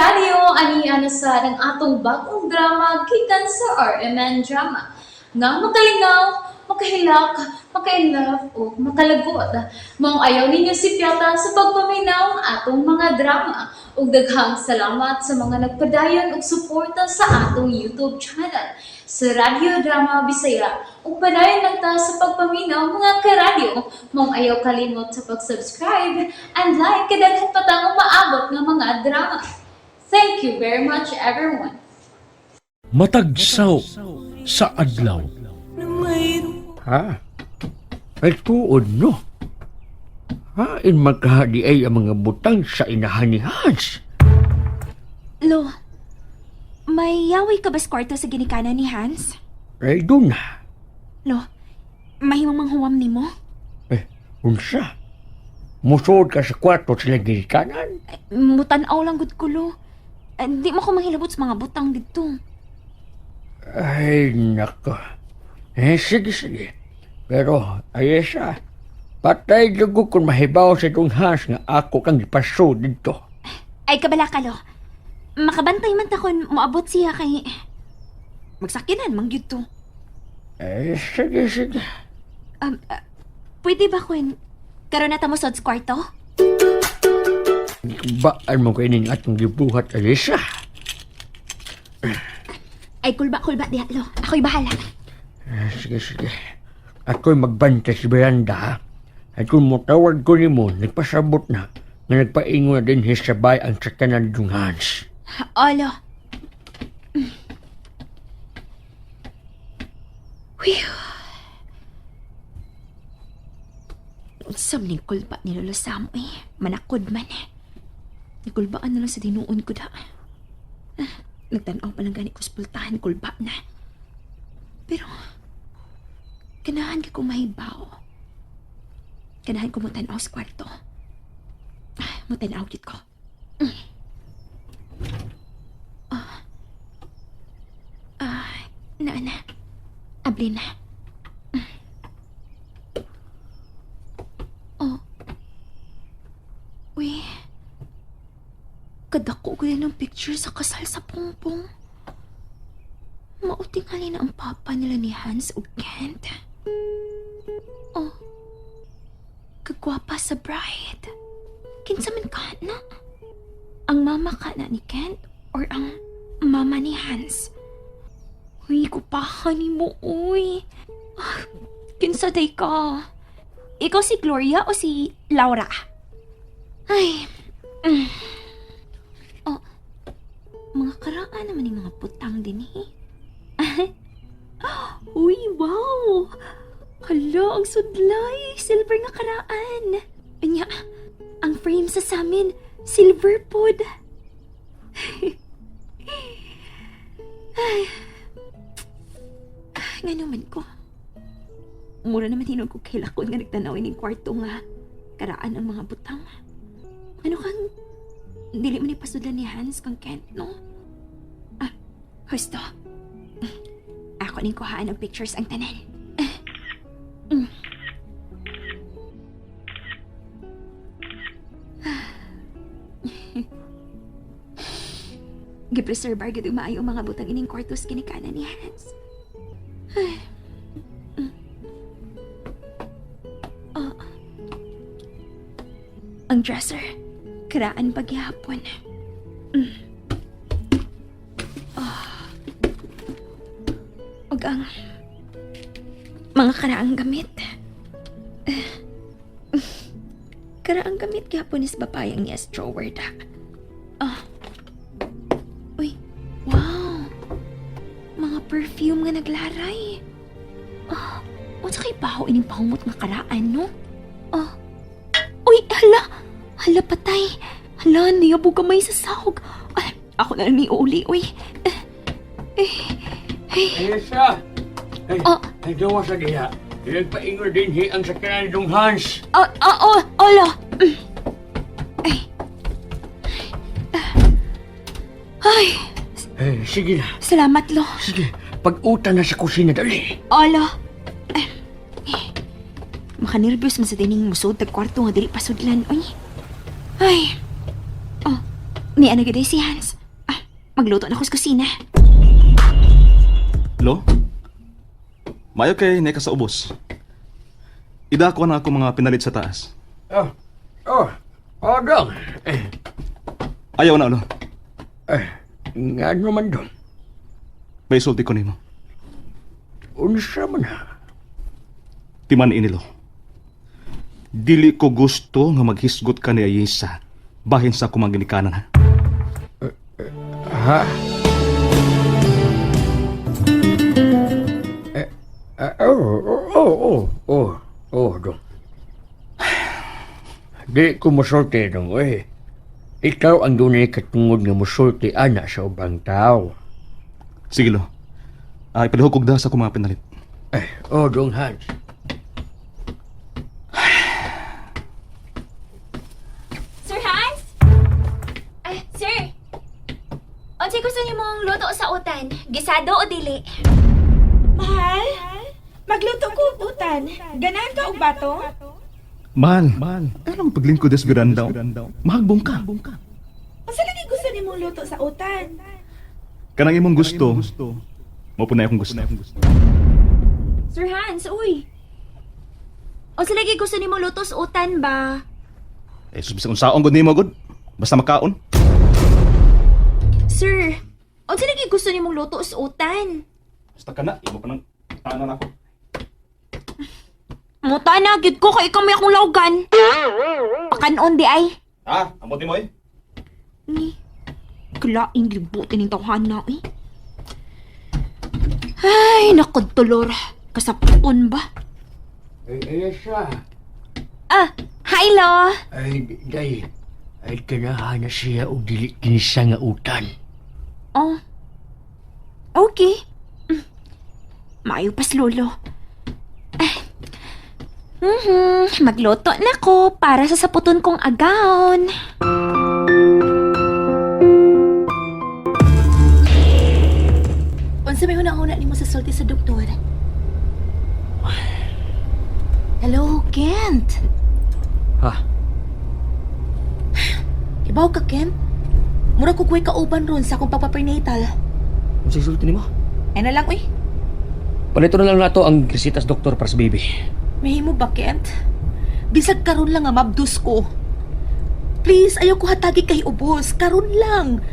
karadyo, ani na sa ang atong bagong drama gikan sa RMN Drama. Nga makalingaw, makahilak, maka-inlove o makalagot. Maong ayaw ninyo sipyata sa pagpaminaw ang atong mga drama. Ug daghang salamat sa mga nagpadayon og suporta sa atong YouTube channel sa Radyo Drama Bisaya. Ug padayon lang ta sa pagpaminaw, mga karadyo. Maong ayaw kalimot sa pag-subscribe and like kay daghan pa tang umaabot nga mga drama. Thank you very much, everyone. Matag saw sa adlaw. Ha? Ay tuod no. Hain magkahadi ay ang mga butang sa inahan ni Hans. Lo, may yaway ka ba sa kwarto sa ginikanan ni Hans? Ay doon na. Lo, mahimong manghuwam nimo? Eh, unsa? Musuod ka sa kwarto sila ginikanan? Mutanaw lang gud ko, Lo. Eh, di mo ko manghilabot sa mga butang dito. Ay, nako. Eh, sige, sige. Pero, ay siya. Patay dugo kung mahibaw sa itong Hans nga ako kang ipasod dito. Ay, kabala ka, Lo. Makabantay man ta kon moabot siya kay magsakinan man gyud to. Eh, sige, sige. Pwede ba kun karon na ta mosod sa kwarto? Baan mo kainin atong gibuhat, Alisa? Ay, kulba-kulba diha, Lo. Ako'y bahala. Eh, sige, sige. Ako'y magbantay sa veranda, ha? At kung mutawag ko nimo, nagpasabot na nga nagpaingon na din sa bay ang sakanan yung Hans. Olo. Whew. Unsa man ning kulba ni Lolo Samo eh. Manakod man. Nikulbaan na lang sa dinuon ko da. Ah, nagtanaw pa lang gani ko sa pultahan, kulba na. Pero, ganahan ka ko mahibaw. Ganahan ko mo tanaw sa kwarto. Ah, mo tanaw gid ko. Ah, na na. Abli na. Oh. Uy. Kadako ko din ng picture sa kasal sa pungpong. Mautingali na ang papa nila ni Hans ug Kent. Oh. Kagwapa sa bride. Kinsa man ka na? Ang mama ka na ni Kent or ang mama ni Hans? Uy, kupahan ni mo, uy. Ah, kinsa day ka? Ikaw si Gloria o si Laura? Ay. Oh, mga karaan naman yung mga putang din eh. Uy, wow! Hala, ang sudlay! Silver nga karaan! Anya, ang frame sa samin, silver pod. Ay, nga naman ko. Mura naman hinog ko kailakon nga nagtanawin ng kwarto nga karaan ang mga butang. Ano kang dili man ipasudlan ni Hans kang Kent, no? Ah, husto. Ako ning kuhaan og pictures ang tanan. Gipreserve gyud og maayo ang mga butang ining kwarto sa ginikanan ni Hans. Ay. Oh. Ang dresser, karaan pagyapon. Oh. Ug ang mga karaang gamit. Eh, Karaang gamit gyapon is bapayang niya sa drawer da. Ah. Uy, wow. Mga perfume nga naglaray. Ah, unsa kay baho ining pahumot nga karaan, no? Ah. Uy, hala. Hala, patay. Hala, niyabog kamay sa sahog. Ay, ako na lang ni uli, uy. Alisa! Ay, Oh. ay gawa sa diha. Nagpaingon din hi ang sakanan yung Hans. Ah, ah, oh, olo. Ay. Ay, Eh, sige na. salamat, lo. Sige, pag-utan na sa kusina, dali. Olo. Ay. Makanervyos man sa dining musod tag kwarto nga dili pasudlan, oy. Ay. Oh. Ni ano gid si Hans. Ah, magluto na ko sa kusina. Lo? Mayo kay neka sa ubos. Ida ko na ako mga pinalit sa taas. Oh, oh, oh, dong. Eh, Ayaw na, lo. eh, nga naman dong. May sulti ko nimo. Unsa man ha? Timan ini, lo. Dili ko gusto nga maghisgot ka ni Ayesa bahin sa akong mga ginikanan, ha? Ha? Eh, ah, oh, oh, oh, oh, oh, oh, dong. Di ko musulti, dong, eh. Ikaw ang dunay katungod nga musulti ana sa ubang tao. Sige, lo. Ay, palihog og da sa akong mga pinalit. Eh, oh, dong Hans. Sir Hans? Ah, sir. Unsay gusto nimong luto sa utan? Gisado o dili? Mahal? Magluto ko og utan. Ganahan ka og bato? Mahal. Mahal. Anong paglingkod des veranda? Mahagbong ka. Unsa lagi gusto nimong luto sa utan? Kanang imong gusto, mao po na akong gusto. Sir Hans, uy. Unsa lagi gusto nimong luto sa utan ba? Eh, sus, bisag unsaon gud nimo gud. Basta makaon. Sir, unsa lagi gusto nimong luto sa utan? Basta ka na, imo pa nang tanan ako. Muta na gyud ko kay ikaw may akong lawgan. Pakanon di ay. Ah, amot nimo eh. Ni. Kalaing libutin ning tawhana eh. Ay, nakadtulor. Kasapuon ba? Ay, Ayesa. Ah, hi lo. Ay, day. Ay, kanahan na siya og dili kinsa nga utan. Oh. Okay. Maayo pas lolo. Ay. Magluto na ko para sa saputon kong agaon. Unsa may hunahuna nimo sa sulti sa doktor? Hello, Kent. Ha? Ibaw ka, Kent. Mura ko kuy kauban ron sa akong pagpaprenatal. Unsay sulti nimo? Ay na lang, uy. Palito na lang nato ang resitas doktor para sa baby. Mahimo ba, Kent? Bisag karon lang nga mabdus ko. Please, ayaw ko hatagi kay ubos. Karon lang.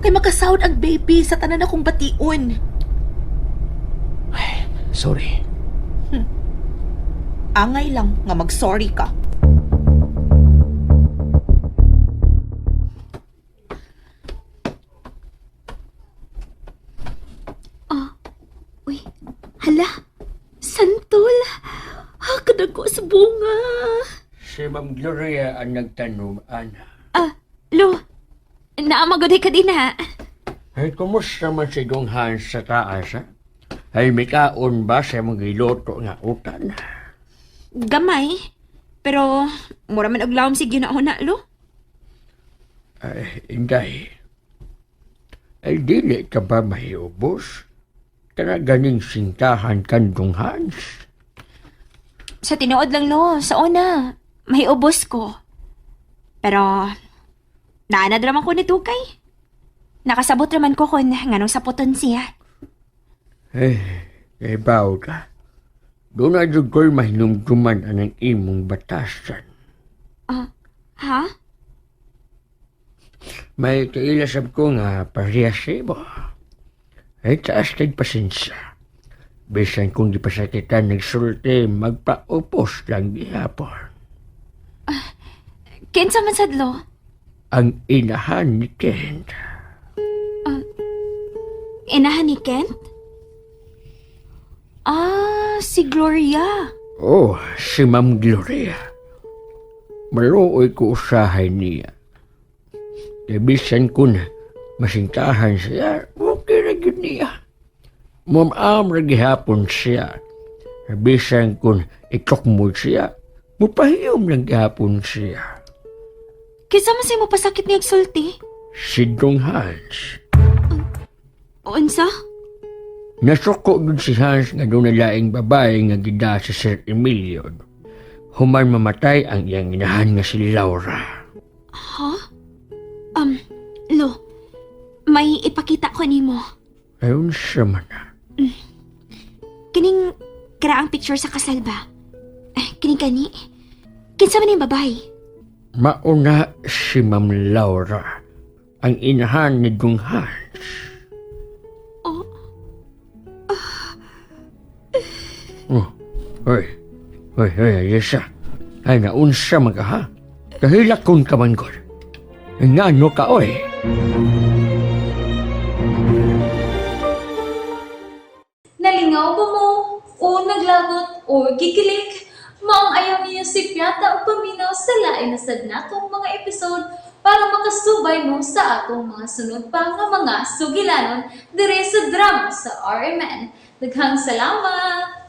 Kay makasahod ang baby sa tanan akong bation. Sorry. Angay lang nga mag-sorry ka. Uy, hala. Santol. Ah, kadago sa bunga. Si Ma'am Gloria ang nagtanom, ana. Ah, lo. Naamagod ka din ha. Ay, kumusta man si Dong Hans sa taas, ha? Ay, may kaon ba sa mga giluto nga utan? Gamay. Pero, mura man og lawom si ginauna, lo. Ay, inday. Ay, dili ka ba mahiubos? Kana ganing sintahan kan Dong Hans? Sa tinuod lang, lo. Sa una, may ubos ko. Pero, naanad raman ko ni Tukay. Nakasabot raman ko kun nganong saputon siya. Eh, eh, baw ka. Doon na jud ko'y mahinumduman anang imong batasan. Ha? May kailasab ko nga parehas sa imo. Ay, taas kay pasensya. Bisan kung di pa sa kita nagsulti, magpaupos lang gihapon. Kinsa man sad, lo? Ang inahan ni Kent. Inahan ni Kent? Ah, si Gloria. Oh, si Ma'am Gloria. Maluoy ko usahay niya. Kay bisan ko na masintahan siya, okay ra gyud niya. Mamaam ra gihapon siya. Bisan kun itukmod siya, mupahiyom lang gihapon siya. Kinsa man say mo pasakit niya sulti? Si Dong Hans. Unsa? Nasuko dun si Hans nga doon na laing babae nga gida sa Sir Emilio. Human mamatay ang iyang inahan nga si Laura. Ha? May ipakita ko nimo. Ayun siya man na. Kining karaang picture sa kasal ba? Eh, kining gani. Kinsa man yung babae? Mauna si Ma'am Laura, ang inahan ni Dung Hans. Oh. Oh, oy, oy, oy, Ayesha. Ay, naunsa man ka, ha? Kahilakon ka man, God. Ngano ka, oy? Nalingaw ba mo? O naglagot o gikilig? Maong ayaw niyo si Piata o paminaw sa lain na sad natong mga episode para makasubay mo sa atong mga sunod pa nga mga sugilanon dire sa drama sa RMN. Daghang salamat!